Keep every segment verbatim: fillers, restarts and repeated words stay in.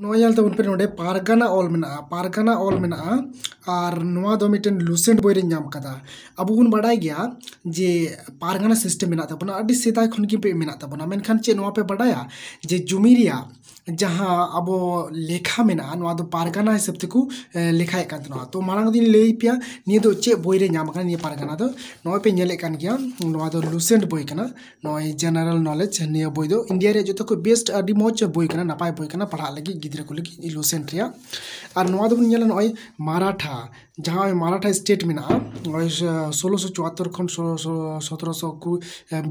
ᱱᱚᱣᱟ ᱧᱮᱞ ᱛᱟᱵᱚᱱ ᱯᱮ, ᱱᱚᱰᱮ ᱯᱟᱨᱜᱟᱱᱟ ᱚᱞ ᱢᱮᱱᱟᱜᱼᱟ, ᱯᱟᱨᱜᱟᱱᱟ ᱚᱞ ᱢᱮᱱᱟᱜᱼᱟ᱾ ᱟᱨ ᱱᱚᱣᱟ ᱫᱚ ᱢᱤᱫᱴᱮᱱ ᱞᱩᱥᱮᱱᱴ ᱵᱳᱭ ᱨᱮᱧ ᱧᱟᱢ ᱠᱟᱫᱟ᱾ ᱟᱵᱚ ᱵᱚᱱ ᱵᱟᱰᱟᱭ ᱜᱮᱭᱟ ᱡᱮ ᱯᱟᱨᱜᱟᱱᱟ ᱥᱤᱥᱴᱮᱢ ᱢᱮᱱᱟᱜ ᱛᱟᱵᱚᱱᱟ, ᱟᱹᱰᱤ ᱥᱮᱫᱟᱭ ᱠᱷᱚᱱ ᱜᱮ ᱢᱮᱱᱟᱜ ᱛᱟᱵᱚᱱᱟ᱾ ᱢᱮᱱᱠᱷᱟᱱ ᱪᱮᱫ ᱱᱚᱣᱟ ᱯᱮ ᱵᱟᱰᱟᱭᱟ ᱡᱮ ᱡᱩᱢᱤ ᱨᱮᱭᱟᱜ ᱡᱟᱦᱟᱸ ᱟᱵᱚ ᱞᱮᱠᱷᱟ ᱢᱮᱱᱟᱜᱼᱟ, ᱱᱚᱣᱟ ᱫᱚ ᱯᱟᱨᱜᱟᱱᱟ ᱦᱤᱥᱟᱹᱵ ᱛᱮᱠᱚ ᱞᱮᱠᱷᱟᱭᱮᱫ ᱠᱟᱱ ᱛᱟᱦᱮᱱᱟ? ᱛᱚ ᱢᱟᱲᱟᱝ ᱫᱚᱧ ᱞᱟᱹᱭ ᱯᱮᱭᱟ ᱱᱤᱭᱟᱹ ᱫᱚ ᱪᱮᱫ ᱵᱳᱭ ᱨᱮ ᱧᱟᱢ ᱟᱠᱟᱱᱟ᱾ ᱱᱤᱭᱟᱹ ᱯᱟᱨᱜᱟᱱᱟ ᱫᱚ ᱱᱚᱜᱼᱚᱭ ᱯᱮ ᱧᱮᱞᱮᱫ ᱠᱟᱱ ᱜᱮᱭᱟ, ᱱᱚᱣᱟ ᱫᱚ ᱞᱩᱥᱮᱱᱴ ᱵᱳᱭ ᱠᱟᱱᱟ᱾ ᱱᱚᱜᱼᱚᱭ ᱡᱮᱱᱟᱨᱮᱞ ᱱᱚᱞᱮᱡᱽ, ᱱᱤᱭᱟᱹ ᱵᱳᱭ ᱫᱚ ᱤᱱᱰᱤᱭᱟ ᱨᱮᱭᱟᱜ ᱡᱚᱛᱚ ᱠᱷᱚᱱ ᱵᱮᱥᱴ, ᱟᱹᱰᱤ ᱢᱚᱡᱽ ᱵᱳᱭ ᱠᱟᱱᱟ, ᱱᱟᱯᱟᱭ ᱵᱳᱭ ᱠᱟᱱᱟ ᱯᱟᱲᱦᱟᱜ ᱞᱟᱹᱜᱤᱫ ᱜᱤᱫᱽᱨᱟᱹ ᱠᱚ ᱞᱟᱹᱜᱤᱫ, ᱞᱩᱥᱮᱱᱴ ᱨᱮᱭᱟᱜ᱾ ᱟᱨ ᱱᱚᱣᱟ ᱫᱚᱵᱚᱱ ᱧᱮᱞᱟ ᱱᱚᱜᱼᱚᱭ ᱢᱟᱨᱟᱴᱷᱟ, ᱡᱟᱦᱟᱸ ᱢᱟᱨᱟᱴᱷᱟ ᱥᱴᱮᱴ ᱢᱮᱱᱟᱜᱼᱟ, ᱱᱚᱜᱼᱚᱭ ᱥᱳᱞᱳᱥᱚ ᱪᱩᱣᱟᱛᱛᱚᱨ ᱠᱷᱚᱱ ᱥᱚᱛᱨᱚᱥᱚ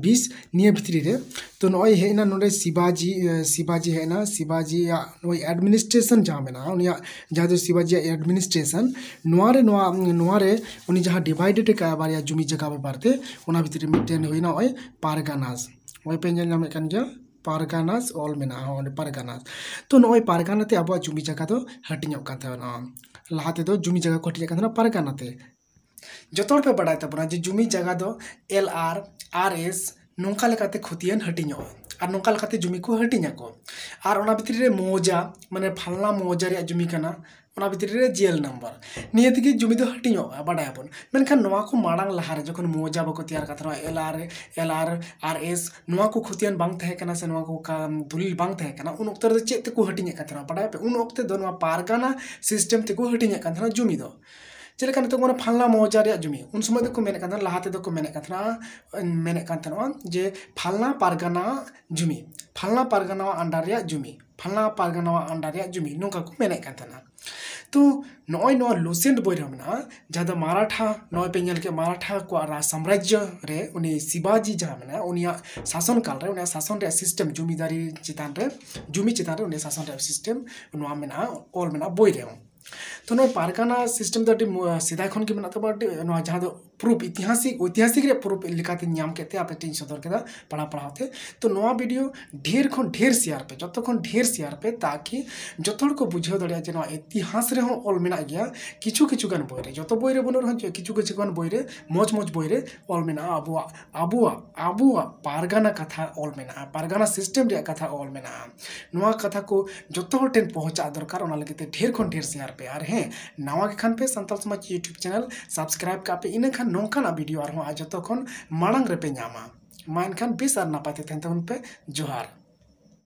ᱵᱤᱥ ᱱᱤᱭᱟᱹ ᱵᱷᱤᱛᱨᱤ ᱨᱮ᱾ ᱛᱚ ᱱᱚᱜᱼᱚᱭ ᱦᱮᱡ ᱮᱱᱟ ᱱᱚᱰᱮ ᱥᱤᱵᱟᱡᱤ, ᱥᱤᱵᱟᱡᱤ ᱦᱮᱡ ᱮᱱᱟ, ᱥᱤᱵᱟᱡᱤᱭᱟᱜ ᱱᱚᱜᱼᱚᱭ ᱮᱰᱢᱤᱱᱤᱥᱴᱨᱮᱥᱚᱱ ᱡᱟᱦᱟᱸ ᱢᱮᱱᱟᱜᱼᱟ, ᱩᱱᱤᱭᱟᱜ ᱡᱟᱦᱟᱸ ᱫᱚ ᱥᱤᱵᱟᱡᱤᱭᱟᱜ ᱮᱰᱢᱤᱱᱤᱥᱴᱨᱮᱥᱚᱱ, ᱱᱚᱣᱟ ᱨᱮ ᱱᱚᱣᱟ ᱱᱚᱣᱟ ᱨᱮ ᱩᱱᱤ ᱡᱟᱦᱟᱸ ᱰᱤᱵᱷᱟᱭᱰᱮᱰ ᱟᱠᱟᱫᱼᱟ ᱵᱟᱨᱭᱟ ᱡᱩᱢᱤ ᱡᱟᱭᱜᱟ ᱵᱮᱯᱟᱨ ᱛᱮ, ᱚᱱᱟ ᱵᱷᱤᱛᱨᱤ ᱨᱮ ᱢᱤᱫᱴᱮᱱ ᱦᱩᱭᱱᱟ ᱱᱚᱜᱼᱚᱭ ᱯᱟᱨᱜᱟᱱᱟᱥ᱾ ᱱᱚᱜᱼᱚᱭ ᱯᱮ ᱧᱮᱞ ᱧᱟᱢᱮᱫ ᱠᱟᱱ ᱜᱮᱭᱟ, ᱯᱟᱨᱜᱟᱱᱟᱥ ᱚᱞ ᱢᱮᱱᱟᱜᱼᱟ ᱚᱸᱰᱮ, ᱯᱟᱨᱜᱟᱱᱟᱥ᱾ ᱛᱚ ᱱᱚᱜᱼᱚᱭ ᱯᱟᱨᱜᱟᱱᱟ ᱛᱮ ᱟᱵᱚᱣᱟᱜ ᱡᱩᱢᱤ ᱡᱟᱭᱜᱟ ᱫᱚ ᱦᱟᱹᱴᱤᱧᱚᱜ ᱠᱟᱱ ᱛᱟᱦᱮᱱᱟ᱾ ᱞᱟᱦᱟ ᱛᱮᱫᱚ ᱡᱩᱢᱤ ᱡᱟᱭᱜᱟ ᱠᱚ ᱦᱟᱹᱴᱤᱧᱮᱫ ᱠᱟᱱ ᱛᱟᱦᱮᱱᱟ ᱯᱟᱨᱜᱟᱱᱟ ᱛᱮ᱾ ᱡᱚᱛᱚ ᱦᱚᱲ ᱯᱮ ᱵᱟᱲᱟᱭ ᱛᱟᱵᱚᱱᱟ ᱡᱮ ᱡᱩᱢᱤ ᱡᱟᱭᱜᱟ ᱫᱚ ᱮᱞ ᱟᱨ, ᱟᱨ ᱮᱥ ᱱᱚᱝᱠᱟ ᱞᱮᱠᱟᱛᱮ ᱠᱷᱚᱛᱤᱭᱟᱱ ᱦᱟᱹᱴᱤᱧᱚᱜᱼᱟ᱾ ᱟᱨ ᱱᱚᱝᱠᱟ ᱞᱮᱠᱟᱛᱮ ᱡᱩᱢᱤ ᱠᱚ ᱦᱟᱹᱴᱤᱧ ᱟᱠᱚ᱾ ᱟᱨ ᱚᱱᱟ ᱵᱷᱤᱛᱨᱤ ᱨᱮ ᱢᱚᱣᱡᱟ, ᱢᱟᱱᱮ ᱯᱷᱟᱞᱱᱟ ᱢᱚᱣᱡᱟ ᱨᱮᱭᱟᱜ ᱡᱩᱢᱤ ᱠᱟᱱᱟ, ᱚᱱᱟ ᱵᱷᱤᱛᱨᱤ ᱨᱮ ᱡᱤ ᱮᱞ ᱱᱟᱢᱵᱟᱨ, ᱱᱤᱭᱟᱹ ᱛᱮᱜᱮ ᱡᱩᱢᱤ ᱫᱚ ᱦᱟᱹᱴᱤᱧᱚᱜᱼᱟ, ᱵᱟᱰᱟᱭᱟᱵᱚᱱ᱾ ᱢᱮᱱᱠᱷᱟᱱ ᱱᱚᱣᱟ ᱠᱚ ᱢᱟᱲᱟᱝ ᱞᱟᱦᱟᱨᱮ ᱡᱚᱠᱷᱚᱱ ᱢᱚᱣᱡᱟ ᱵᱟᱠᱚ ᱛᱮᱭᱟᱨ ᱠᱟᱫ ᱛᱟᱦᱮᱱᱟ, ᱮᱞ ᱟᱨ, ᱮᱞ ᱟᱨ, ᱟᱨ ᱮᱥ, ᱱᱚᱣᱟ ᱠᱚ ᱠᱷᱚᱛᱤᱭᱟᱱ ᱵᱟᱝ ᱛᱟᱦᱮᱸ ᱠᱟᱱᱟ ᱥᱮ ᱱᱚᱣᱟ ᱠᱚ ᱠᱟ-, ᱫᱚᱞᱤᱞ ᱵᱟᱝ ᱛᱟᱦᱮᱸ ᱠᱟᱱᱟ, ᱩᱱ ᱚᱠᱛᱚ ᱨᱮᱫᱚ ᱪᱮᱫ ᱛᱮᱠᱚ ᱦᱟᱹᱴᱤᱧᱮᱫ ᱠᱟᱱ ᱛᱟᱦᱮᱱᱟ? ᱵᱟᱰᱟᱭᱟᱯᱮ, ᱩᱱ ᱚᱠᱛᱮ ᱫᱚ ᱱᱚᱣᱟ ᱯᱟᱨᱜᱟᱱᱟ ᱥᱤᱥᱴᱮᱢ ᱛᱮᱠᱚ ᱦᱟᱹᱴᱤᱧᱮᱫ ᱠᱟᱱ ᱛᱟᱦᱮᱱᱟ ᱡᱩᱢᱤ ᱫᱚ᱾ ᱪᱮᱫ ᱞᱮᱠᱟ ᱱᱤᱛᱚᱜ ᱢᱟᱱᱮ ᱯᱷᱟᱞᱱᱟ ᱢᱚᱣᱡᱟ ᱨᱮᱭᱟᱜ ᱡᱩᱢᱤ, ᱩᱱ ᱥᱚᱢᱚᱭ ᱫᱚᱠᱚ ᱢᱮᱱᱮᱫ ᱠᱟᱱ ᱛᱟᱦᱮᱱᱟ, ᱞᱟᱦᱟ ᱛᱮᱫᱚ ᱠᱚ ᱢᱮᱱᱮᱫ ᱠᱟᱱ ᱛᱟᱦᱮᱱᱟ, ᱢᱮᱱᱮᱫ ᱠᱟᱱ ᱛᱟᱦᱮᱱᱟ ᱡᱮ ᱯᱷᱟᱞᱱᱟ ᱯᱟᱨᱜᱟᱱᱟ ᱡᱩᱢᱤ, ᱯᱷᱟᱞᱱᱟ ᱯᱟᱨᱜᱟᱱᱟᱣᱟᱜ under ᱨᱮᱭᱟᱜ ᱡᱩᱢᱤ, ᱯᱷᱟᱞᱱᱟ ᱯᱟᱨᱜᱟᱱᱟᱣᱟᱜ under ᱨᱮᱭᱟᱜ ᱡᱩᱢᱤ, ᱱᱚᱝᱠᱟ ᱠᱚ ᱢᱮᱱᱮᱫ ᱠᱟᱱ ᱛᱟᱦᱮᱱᱟ᱾ ᱛᱚ ᱱᱚᱜᱼᱚᱭ ᱱᱚᱣᱟ ᱞᱩᱥᱮᱱᱴ ᱵᱳᱭ ᱨᱮᱦᱚᱸ ᱢᱮᱱᱟᱜᱼᱟ, ᱡᱟᱦᱟᱸ ᱫᱚ ᱢᱟᱨᱟᱴᱷᱟ, ᱱᱚᱜᱼᱚᱭ ᱯᱮ ᱧᱮᱞ ᱠᱮᱫ, ᱢᱟᱨᱟᱴᱷᱟ ᱠᱚᱣᱟᱜ ᱨᱟᱡᱽ ᱥᱟᱢᱨᱟᱡᱽᱡᱚ ᱨᱮ ᱩᱱᱤ ᱥᱤᱵᱟᱡᱤ ᱡᱟᱦᱟᱸ ᱢᱮᱱᱟᱭᱟ, ᱩᱱᱤᱭᱟᱜ ᱥᱟᱥᱚᱱ ᱠᱟᱞ ᱨᱮ ᱩᱱᱤᱭᱟᱜ ᱥᱟᱥᱚᱱ ᱨᱮᱭᱟᱜ ᱥᱤᱥᱴᱮᱢ, ᱡᱩᱢᱤᱫᱟᱨᱤ ᱪᱮᱛᱟᱱ ᱨᱮ, ᱡᱩᱢᱤ ᱪᱮᱛᱟᱱ ᱨᱮ ᱩᱱᱤᱭᱟᱜ ᱥᱟᱥᱚᱱ ᱨᱮᱭᱟᱜ ᱥᱤᱥᱴᱮᱢ ᱱᱚᱣᱟ ᱢᱮᱱᱟᱜᱼᱟ, ᱚᱞ ᱢᱮᱱᱟᱜᱼᱟ ᱵᱳᱭ ᱨᱮᱦᱚᱸ᱾ ᱛᱚ ᱱᱚᱣᱟ ᱯᱟᱨᱜᱟᱱᱟ ᱥᱤᱥᱴᱮᱢ ᱫᱚ ᱟᱹᱰᱤ ᱢᱚ- ᱥᱮᱫᱟᱭ ᱠᱷᱚᱱ ᱜᱮ ᱢᱮᱱᱟᱜ ᱛᱟᱵᱚᱱᱟ᱾ ᱟᱹᱰᱤ ᱱᱚᱣᱟ ᱡᱟᱦᱟᱸ ᱫᱚ ᱯᱨᱩᱯ, ᱤᱛᱤᱦᱟᱥᱤᱠ ᱤᱛᱤᱦᱟᱥᱤᱠ ᱨᱮᱭᱟᱜ ᱯᱨᱩᱯ ᱞᱮᱠᱟᱛᱮᱧ ᱧᱟᱢ ᱠᱮᱫ ᱛᱮ ᱟᱯᱮ ᱴᱷᱮᱱ ᱤᱧ ᱥᱚᱫᱚᱨ ᱠᱮᱫᱟ ᱯᱟᱲᱦᱟᱣ ᱯᱟᱲᱦᱟᱣ ᱛᱮ᱾ ᱛᱚ ᱱᱚᱣᱟ ᱵᱷᱤᱰᱤᱭᱳ ᱰᱷᱮᱨ ᱠᱷᱚᱱ ᱰᱷᱮᱨ ᱥᱮᱭᱟᱨ ᱯᱮ, ᱡᱚᱛᱚ ᱠᱷᱚᱱ ᱰᱷᱮᱨ ᱥᱮᱭᱟᱨ ᱯᱮ, ᱛᱟᱠᱤ ᱡᱚᱛᱚ ᱦᱚᱲ ᱠᱚ ᱵᱩᱡᱷᱟᱹᱣ ᱫᱟᱲᱮᱭᱟᱜᱼᱟ ᱡᱮ ᱱᱚᱣᱟ ᱤᱛᱤᱦᱟᱥ ᱨᱮᱦᱚᱸ ᱚᱞ ᱢᱮᱱᱟᱜ ᱜᱮᱭᱟ ᱠᱤᱪᱷᱩ ᱠᱤᱪᱷᱩ ᱜᱟᱱ ᱵᱳᱭ ᱨᱮ᱾ ᱡᱚᱛᱚ ᱵᱳᱭ ᱨᱮ ᱵᱟᱹᱱᱩᱜ ᱨᱮᱦᱚᱸ ᱠᱤᱪᱷᱩ ᱠᱤᱪᱷᱩ ᱜᱟᱱ ᱵᱳᱭ ᱨᱮ, ᱢᱚᱡᱽ ᱢᱚᱡᱽ ᱵᱳᱭ ᱨᱮ ᱚᱞ ᱢᱮᱱᱟᱜᱼᱟ᱾ ᱟᱵᱚᱣᱟᱜ ᱟᱵᱚᱣᱟᱜ ᱟᱵᱚᱣᱟᱜ ᱯᱟᱨᱜᱟᱱᱟ ᱠᱟᱛᱷᱟ ᱚᱞ ᱢᱮᱱᱟᱜᱼᱟ, ᱯᱟᱨᱜᱟᱱᱟ ᱥᱤᱥᱴᱮᱢ ᱨᱮᱭᱟᱜ ᱠᱟᱛᱷᱟ ᱚᱞ ᱢᱮᱱᱟᱜᱼᱟ᱾ ᱱᱚᱣᱟ ᱠᱟᱛᱷᱟ ᱠᱚ ᱡᱚᱛᱚ ᱦᱚᱲ ᱴᱷᱮᱱ ᱯᱚᱦᱚᱸᱪᱟᱜ ᱫᱚᱨᱠᱟᱨ᱾ ᱚᱱᱟ ᱞᱟᱹᱜᱤᱫ ᱛᱮ ᱰᱷᱮᱨ ᱠᱷᱚᱱ ᱰᱷᱮᱨ ᱥᱮᱭᱟᱨ ᱯᱮ᱾ ᱟᱨ ᱦᱮᱸ, ᱱᱟᱣᱟ ᱜᱮ ᱠᱷᱟᱱ ᱯᱮ ᱥᱟᱱᱛᱟᱲ ᱥᱚᱢᱟᱡᱽ YouTube ᱪᱮᱱᱮᱞ ᱥᱟᱵᱥᱠᱨᱟᱭᱤᱵ ᱠᱟᱜ ᱯᱮ, ᱤᱱᱟᱹᱠᱷᱟᱱ ᱱᱚᱝᱠᱟᱱᱟᱜ ᱵᱷᱤᱰᱤᱭᱳ ᱟᱨᱦᱚᱸ ᱟᱡ ᱡᱚᱛᱚ ᱠᱷᱚᱱ ᱢᱟᱲᱟᱝ ᱨᱮᱯᱮ ᱧᱟᱢᱟ᱾ ᱢᱟ ᱮᱱᱠᱷᱟᱱ ᱵᱮᱥ ᱟᱨ ᱱᱟᱯᱟᱭ ᱛᱮ ᱛᱟᱦᱮᱱ ᱛᱟᱵᱚᱱ ᱯᱮ᱾ ᱡᱚᱦᱟᱨ᱾